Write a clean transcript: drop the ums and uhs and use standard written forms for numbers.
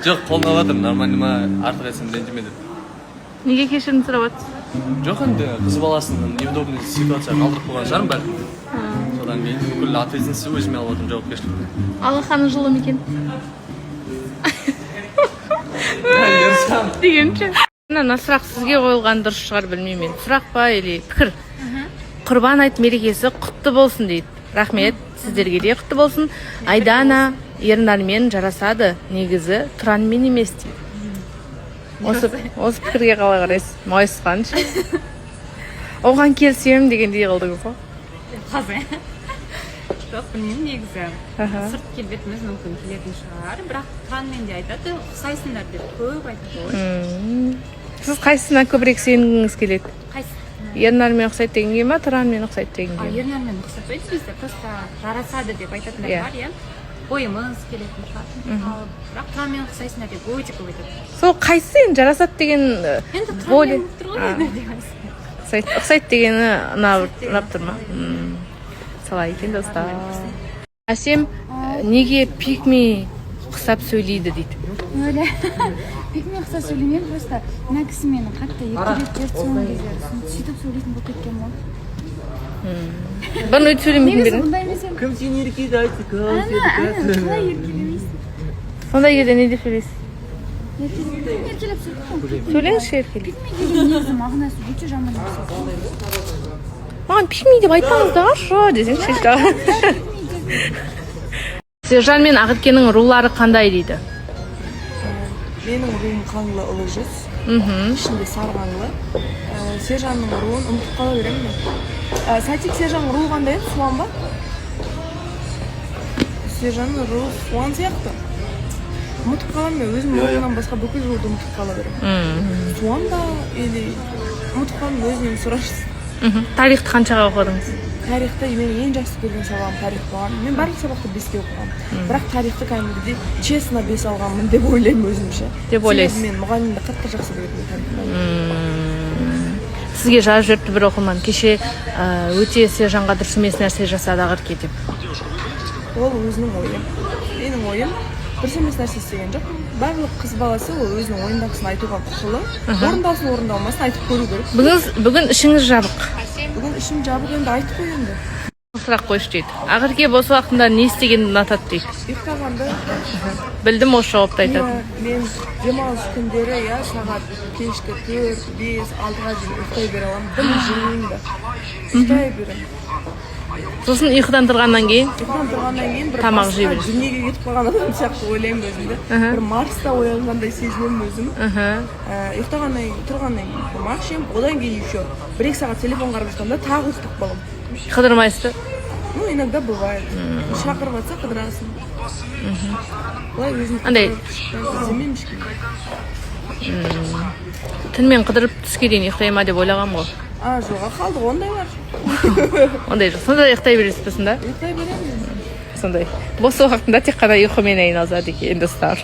Жоқ, қолын алып жатырмын, нормально ма, артық айтсам, ренжіме деп. Неге кешірім сұрап жатсыз? Жоқ, енді қыз баласын неудобный ситуацияға қалдырып қойған шығармын, бәлкім. Содан кейін бүкіл ответственность ті өзіме алып отырмын, жауапкершілікті. Алақаны жылы ма екен? Ерсам. Дегенше, мына сұрақ сізге қойылған дұрыс шығар, білмеймін мен, сұрақ па или пікір. Құрбан айт мерекесі құтты болсын дейді. Рахмет, сіздерге де құтты болсын. Айдана Ернармен жарасады негізі, Тұранмен емес дейді. Осы пікірге қалай қарайсыз? Майысқан ше, оған келісемін дегендей қылдыңыз ғой. Қазір жоқ, білмеймін негізі. Сырт келбетіміз мүмкін келетін шығар, бірақ Тұранмен де айтады, ұқсайсыңдар деп көп айтады ғой. Сіз қайсысына көбірек сенгіңіз келеді? Қайсы? Ернармен ұқсайды дегенге ма, Тұранмен ұқсайды А, дегенге ме? Ернармен ұқсатпайды бізді, просто жарасады деп айтатындар бар, иә, бойымыз келетін шығар. Ал бірақ Тұранмен ұқсайсыңдар деп өте көп айтады. Сол қайсысы енді жарасады деген Енді более Тұранмен болып тұр ғой енді деген. Ұқсайды дегені ұнап тұр ма? Солай екен, достар. Әсем неге пикми ұқсап сөйлейді дейді. Өле, пикми ұқсап сөйлемеймін, просто мына кісі мені қатты еркелетіп жіберді соңғы кездері. Сөйтіп сөйлейтін болып кеткенмін ғой. Бұрын өйтіп сөйлемейтін бе Негізі едің? бұндай емес едім. Кім сені еркелетті, кім? Ана, ана, қалай еркелемейсің? Сондай кезде не деп сөйлейсіз? Еркелеп сөйлеймін. Сөйлеңізші еркелеп. Пикми деген негізі мағынасы өте жаман нәрсе. Маған пикми деп айтпаңыздаршы десеңізші. Сержан мен Ақеркенің рулары қандай дейді. Менің руым Қаңлы, Ұлы жүз, ішінде Сары Қаңлы. Сержанның руын ұмытып қала беремін мен. Сатик, Сержанның руы қандай еді, Суан ба? Сержанның руы Суан сияқты. Ұмытып қаламын мен өзім руымнан басқа бүкіл руды ұмытып қала беремін. Суан ба или, ұмытып қалдым, өзінен сұрарсыз. Тарихты қаншаға оқыдыңыз? Тарихты, менің ең жақсы көрген сабағым тарих болған. Мен барлық сабақты 5-ке оқығанмын, бірақ тарихты кәдімгідей честно 5 алғанмын деп ойлаймын өзімше. Деп ойлайсыз. Себебі мен мұғалімді қатты жақсы көретінмін, тарих мұғалімін. Сізге жазып жіберіпті бір оқырман кеше, өте Сержанға дұрыс емес нәрсе жасады Ақерке деп. Ол өзінің ойы, менің ойым дұрыс емес нәрсе істеген жоқпын. Барлық қыз баласы ол өзінің ойындағысын айтуға құқылы. Орындалсын, орындалмасын, айтып көру керек. Бүгін ішіңіз жабық. Бүгін ішім жабық енді, айтып қой енді. Сұрақ қойшы дейді. Ақерке бос уақытында не істегенді ұнатады дейді. Ұйықтағанды. Білдім осы жауапты айтады. Иә, мен демалыс күндері, иә, сағат кешкі 4, 5, 6-ға дейін ұйықтай бере аламын, дым жемеймін да, ұйықтай беремін. Сосын ұйқыдан тұрғаннан кейін? Ұйқыдан тұрғаннан кейін бір Тамақ басқа жей бересің. дүниеге кетіп қалған адам сияқты ойлаймын өзімді, бір Марста оянғандай сезінемін өзім. Ұйықтағаннан кейін, тұрғаннан кейін тамақ ішемін, одан кейін еще 1-2 сағат телефон қарап жатамын да, тағы ұйықтап қаламын. Қыдырмайсыз ба? Ну, иногда бывает, шақырып жатса, қыдырасың. Былай өзім қыдырып іздемеймін ешкімді. Түнімен қыдырып, түске дейін ұйықтай ма деп ойлағанмын ғой. А, жоға, қалды ғой ондайлар. Ондай жоқ. Сонда ұйықтай бересіз бе сонда? Ұйықтай беремін. Сондай бос уақытында тек қана ұйқымен айналысады екен, достар.